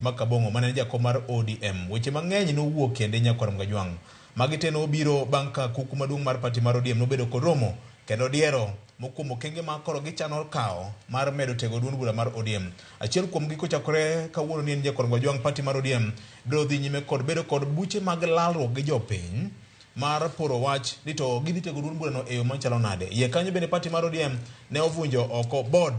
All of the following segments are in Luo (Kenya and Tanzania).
Makabong'o mane en jakom mar ODM. Weche mang'eny nowuok kende nyakwar Mgajwang'. Magi te nobiro bang' ka kuku maduong' mar party mar ODM nobedo kod romo kendo diero mokwongo okenge ma koro gichano kawo mar medo tego duond bura mar ODM. Achiel kuom gi kochakore kawuono ni en nyakwar Mgajwang' party mar ODM biro dhi nyime kod bedo kod buche mag lalruok gi jopiny mar poro wach ni to gidhi tego duond burano e yo machalo nade. Iye kanyo bende party mar ODM ne ovunjo oko board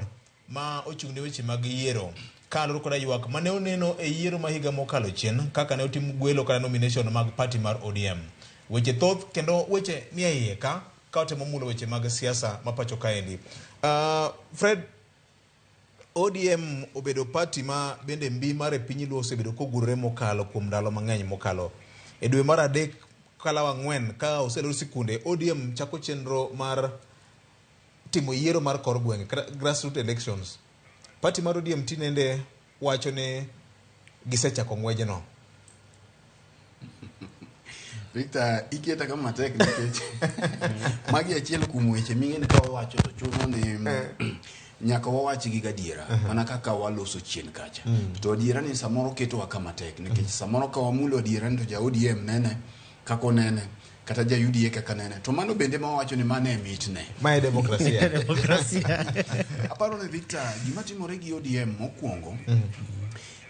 ma ochung' ne weche mag yiero kaluwore koda ywak mane oneno e yiero ma higa mokalo chien kaka ne otim gwelo kata nomination mag party mar ODM. Weche thoth kendo weche nie iye ka ka otemo mulo weche mag siasa ma pacho kaendi. Fred, ODM obedo party ma bende mbi mar e piny Luo osebedo kogurore mokalo kuom ndalo mang'eny mokalo. E dwe mar adek kalaw ang'wen ka oselor sikunde, ODM chako chenro mar timo yiero mar kor gwenge, grassroots elections. Party mar ODM tinende wacho ni gisechako ng'wejno. Victor, iketa kama tek nikech magi achiel kuom weche ming'e ni ka wawacho to chuno ni nyaka wawach gi gadiera mana kaka waloso chien kacha. To adiera ni samoro ketowa kama tek nikech samoro ka wamulo adiera ni to ja ODM nene kaka onene kata ja UDA kaka nene to mano bende ma wawacho ni mano e mitne. Ma e demokrasia. Demokrasia. Aparo ni Victor, gima timore gi ODM mokwongo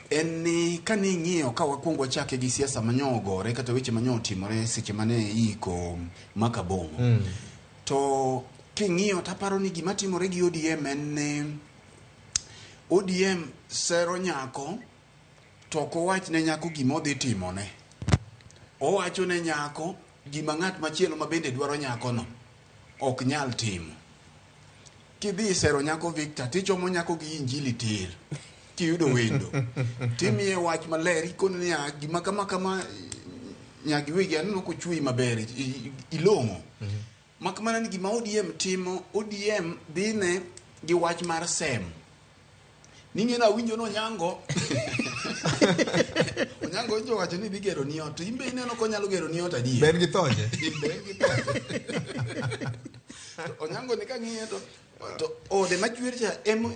en ni kane ing'iyo ka wakwongo wachake gi siasa manyo ogore kata weche manyo otimore seche mane iiko Makabong'o. To king'iyo taparo ni gima timore gi ODM en ni ODM sero nyako to ok owach ne nyako gima odhi timone. Owacho ne nyako gima ng'at machielo ma bende dwaro nyakono ok nyal timo. Kidhi sero nyako Victor tichomo nyako gi injili tir kiyudo wendo timiye wach maler ikone niya gima kama kama nyagi wegi aneno kochweyi maber ilong'o. Mak mana ni gima ODM timo, ODM dhine gi wach mar sem. Ning'e ni awinjo ni Onyango Onyango nyocha owacho ni dhi gero ni ot to in be ineno konyalo gero ni ot adier. Be en gi thonje? Be en gi thonje? To Onyango ni kang'iye to to ode machwer cha em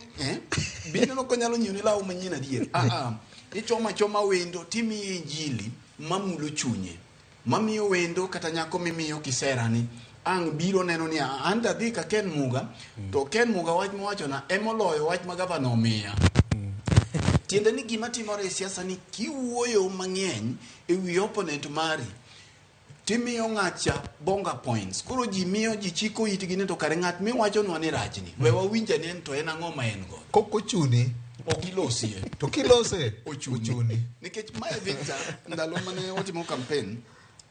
be ineno konyalo nyiewo ni law manyien adier? Ah ah. Ichomo achoma wendo timiye injili mamulo chunye. Mamiyo wendo kata nyako mimiyo kisera ni ang' biro neno ni an to adhi ka Ken Muga to Ken Muga wach mowachona emoloyo wach ma gavana omiya. Tiende ni gima timore e siasa ni kiwuoyo mang'eny e wi opponent mari timiyo ng'atcha bonga points. Koro ji miyo ji chiko itgi ni to kare ng'at miwachonwa ni rachni we wawinj ane en to en ang'o ma en godo. Kok ochuni. Ok ilosie. To kilose ochuni. Ochuni. Nikech mae Victor, ndalo mane watimo campaign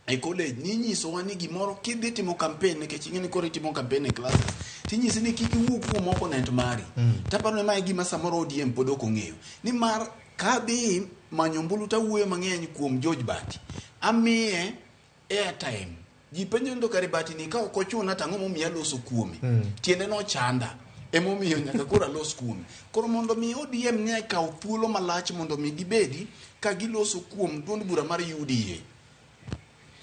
e college ninyisowa ni gimoro kidhi timo campaign nikech ing'e ni koro itimo campaign e classes tinyisi ni kik iwuo kuom opponent mari. Taparo ni mae gima samoro ODM pod ok ong'eyo. Nimar kadhi manyo ombulu tawuoyo mang'eny kuom George Bati, amiye airtime. Ji penjo ni to kare Bati ni ka ok ochuna to ang'o momiyo aloso kuome? Tiende nochanda. Emomiyo nyaka koro alos kuome. Koro mondo mi ODM ne kaw thuolo malach mondo mi gibedi ka giloso kuom duond bura mar UDA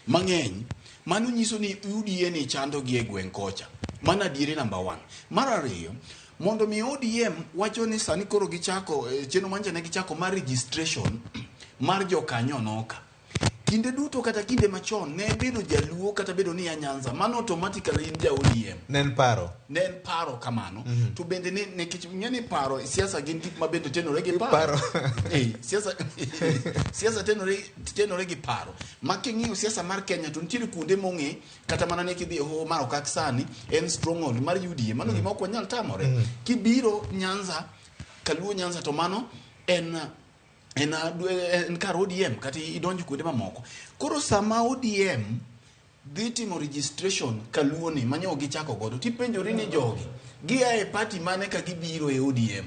mang'eny, mano nyiso ni UDA ni chando gi e gweng' kocha. Mano adieri number 1. Mar ariyo, mondo mi ODM wacho ni sani koro gichako chenro manyicha ne gichako mar registration mar jokanyo noka. Kinde duto kata kinde machon ne bedo jaluo kata bedo ni ya Nyanza, mano automatically in ja ODM. Ne en paro. Ne en paro kamano. To bende ne nikech ing'e ni paro e siasa gin gik ma bende tenore gi paro. Paro. Siasa siasa tenore gi paro. Ma king'iyo siasa mar Kenya to nitiere kuonde mong'e kata mana ne kidhi e hoho mar Okak sani en stronghold mar UDA. Mano gima ok wanyal tamore. Kibiro Nyanza, Kaluo Nyanza to mano en en kar ODM kata idonjo kuonde mamoko. Koro sama ODM dhi timo registration Kaluo ni manyo gichako godo tipenjori ni jogi gia e party mane ka gibiro e ODM.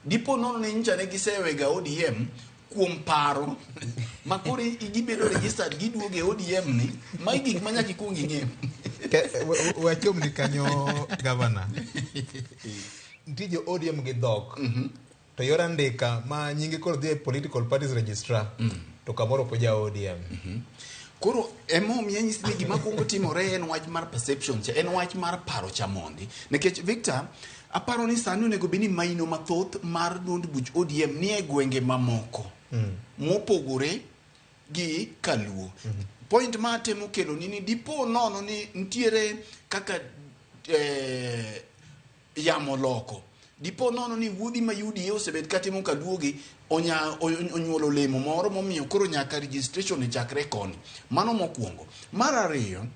Dipo nono ni nyicha ne gisewega ODM kuom paro ma koro gibedo registered giduogo e ODM ni magi gik ma nyaka ikuong ing'e. Wachom ni kanyo gavana. Nitie jo ODM gi dhok. To yor andika ma nyinge koro dhi e political parties registrar to kamoro ok oja ODM. Koro emomiyo anyisi ni gima kuongo timore en wach mar perception cha, en wach mar paro cha mondi. Nikech Victor, Aparo ni sani onego bed ni maino mathoth mar duond buch ODM nie gwenge mamoko mopogore gi Kaluo. Point ma atemo kelo ni ni dipo nono ni nitiere kaka yamo loko. Dipo nono ni wuodhi ma UDA osebet katimo Kaluo gi onyuolo olemo moro momiyo koro nyaka registration chakre koni. Mano mokwongo. Mar ariyo,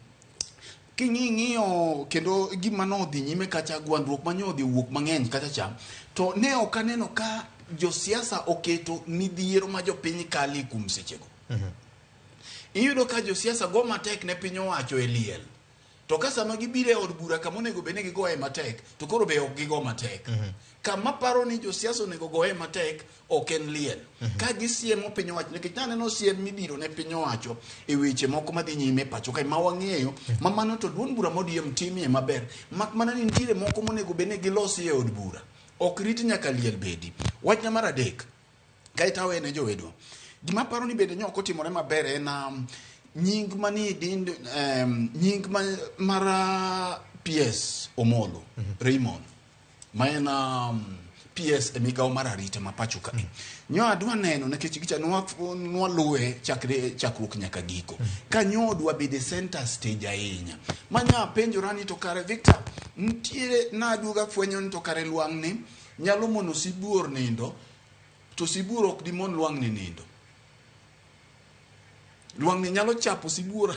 king'iyo kendo gima nodhi nyime kacha, gwandruok mane odhi owuok mang'eny kacha cha, to ne ok aneno ka josiasa oketo midhiero ma jopiny kale kuom sechego. Iyudo ka josiasa go matek ne piny owacho e liel, to ka sama gibiro e od bura kama onego bed ni gigoye matek, to koro be ok gigo matek. Kama paro ni josiasa onego goye matek ok en liel. Ka gisiemo piny owacho, nikech naneno siem midiro ne piny owacho e weche moko madhi nyime pacho kae ma wang'eyo, ma mano to duond bura ma ODM timie maber, mak mana ni nitiere moko monego bed ni gilosi e od bura, ok rit nyaka liel bedi. Wachna mar adek, kaeto awene jowedwa, gima aparo ni bende ne ok otimore maber en nying manie dind nying mar PS Omolo Raymond, ma en PS e migawo mar arita ma pacho ka. Nyo adwa neno nikech gicha nwaluwe chakre chakruok nyaka giko. Ka nyo odwa bedo e center stage ahinya. Ma nya penjora ni to kare Victor, nitiere naduoga fwenyo ni to kare lwang'ni nyalo mono sibuor nindo, to sibuor ok dimon lwang'ni nindo. Lwang'ni nyalo chapo sibuor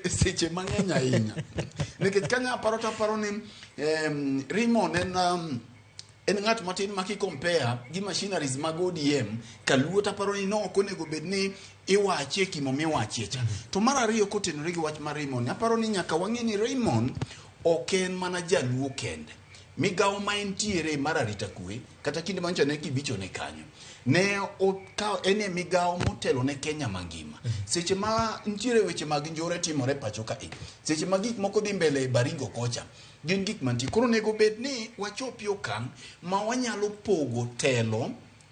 seche mang'eny ahinya. Nikech kanya aparo to aparo ni Raymond en ng'at matin ma ki compare gi machineries mag ODM Kaluo, to aparo ni no ok onego bed ni iwache kimo miwachie cha. To mar ariyo, kotenore gi wach mar Raymond, aparo ni nyaka wang'e ni Raymond ok en mana jaluo kende. Migawo ma entiere mar arita kwe, kata kinde manyocha ne kibicho ne kanyo, ne okawo en e migawo motelo ne Kenya mangima. Seche ma nitiere weche mag njore timore pacho kae, seche ma gik moko dhi mbele e Baringo kocha, gin gik mantie. Koro onego bed ni wachopi okang' ma wanyalo pogo telo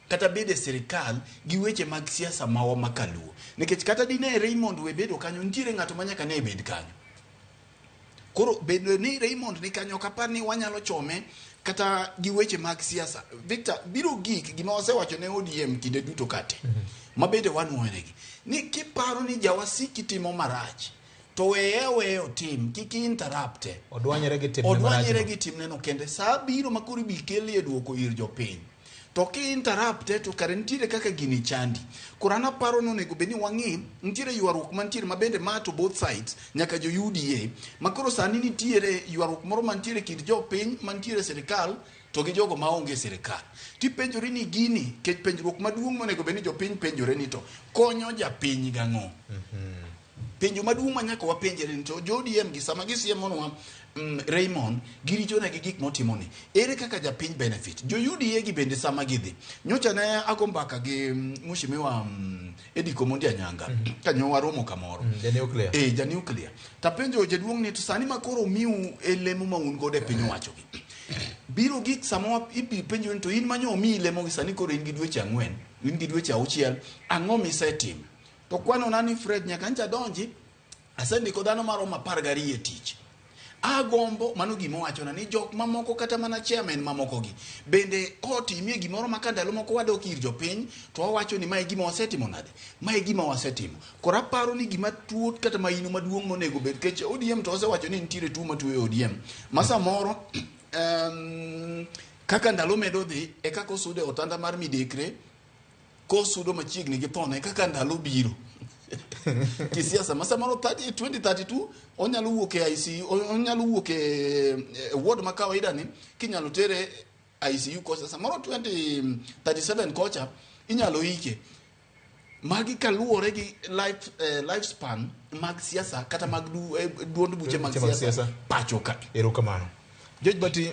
kata bedo e sirikal gi weche mag siasa mawa ma Kaluo. Nikech kata dine Raymond we bedo kanyo, nitiere ng'ato ma nyaka ne bed kanyo. Koro bedo ni Raymond ni kanyo, ok apar ni wanyalo chome kata gi weche mag siasa. Victor, biro gik gima wasewacho ne ODM kinde duto kate, ma bende wanuoyonegi ni kiparo ni jawasiki timo marach, to weye aweye otim, kik interrupt. Odwanyre gi timne. Odwanyre gi timneno kende. Sa biro ma koro ibi kelie duoko ir jopiny, to ki interrupt to kare nitiere kaka gini chandi. Koro an aparo ni onego bed ni wang'i nitiere ywaruok mantiere ma bende ma to both sides, nyaka jo UDA ma koro sani nitiere ywaruok moro mantiere kind jopiny mantiere sirikal to gi jogo maonge e sirikal. Tipenjori ni gini kech penjruok maduong' monego bed ni jopiny penjore ni to konyo japiny gang'o? Penjo maduong' ma nyaka wapenjre ni to jo ODM gi samagisiemonwa Raymond girichone gi gik motimo ni, ere kaka japiny benefit? Jo UDA gi bende sama gidhi, nyocha ne ago mbaka gi mheshimiwa Eddie Komondi Anyanga ka nyo waromo kamoro. Ja nuclear. Eh, ja nuclear. Tapenjo jaduong' ni to sani ma koro miu e lemo ma un godo e piny owacho gi biro gik sama ibi penjo ni to in manyo omiyi lemo gi sani koro in gi dweche 4, in gi dweche 6, ang'o misetimo? To kwanona ni Fred, nyaka ncha donji asendiko dhano maromo 12 e tich. Agombo mano gima owachona ni jok mamoko kata mana chairman mamoko gi bende kotimie gimoro ma ka ndalo moko wadok ir jopiny to wawacho ni mae gima wasetimo nade, mae gima wasetimo. Koro aparo ni gima tuo kata maino maduong' monego bed kech ODM to osewacho ni nitiere tuo matuoyo ODM ma samoro kaka ndalo medo dhi e kaka osudo e otanda mar midekre, kosudo machiegni gi thone kaka ndalo biro kisiasa ma samoro 30, 2032 onyalo wuok e ICU, onyalo wuok e ward ma kawaida ni kinyalo tere ICU kocha, samoro 2037 kocha inyalo ike. Magi kaluwore gi lifespan mag siasa kata mag duond buche mag siasa pacho ka. Erokamano. George Bati,